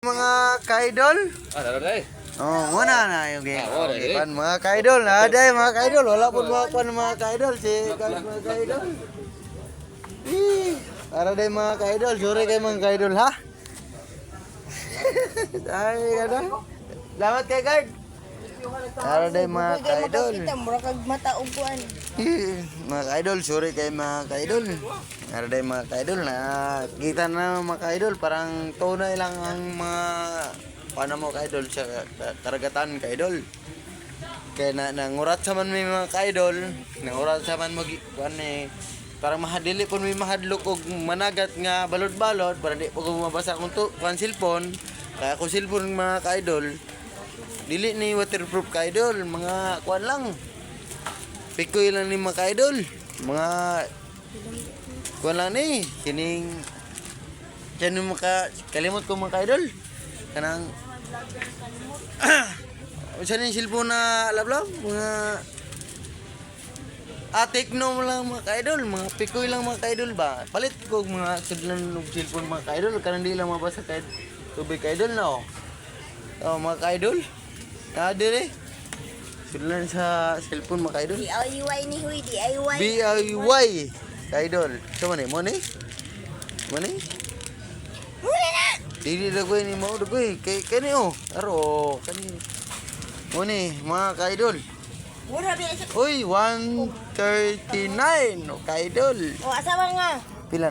Mga kaidol. Ah, dara dai. Oh, muna na yung game. Ah, wala, Okay, eh. pan, mga kaidol, na day mga kaidol, wala pud mga pan mga kaidol si kan mga kaidol. Eh, para day mga kaidol, sorry kay mga kaidol ha. Ay, kada. Salamat kay guard. Para day mga kaidol. Kita mura kag mata og kuan. Eh, mga kaidol, sorry kay mga kaidol. Para day mga kaidol na kita na mga kaidol, parang tunay lang ang mga paano mo kaidol sa karagatan kaidol. Kaya na nangurat sa man may mga kaidol, nangurat sa man mo kuan eh parang mahadili po may mahadlok og managat nga balod-balod para di po ko mabasa akong tu kuan cellphone. Kaya ako cellphone mga kaidol, dili ni waterproof kaidol, mga kuan lang. Pikoy lang ni mga kaidol. Mga kuan lang ni kining kani maka kalimot ko mga kaidol. Kanang unsa ni cellphone na lablab mga Tekno mo lang mga kaidol, mga pikoy lang mga kaidol ba? Palit ko og mga sudlan og cellphone mga kaidol, kanang di lang mabasa kay tubig kaidol na oh. Oh, mga kaidol. Na dire. Sudlan sa cellphone mga kaidol. DIY ni huy, DIY. BIY kaidol. So man mo ni? Mo ni? Muna na. Dili dagoy ni mao dagoy kay kani oh. Aro kani. Mo ni mga kaidol. Mura biya sa Uy, 139 oh, kaidol. O asawa nga. Pila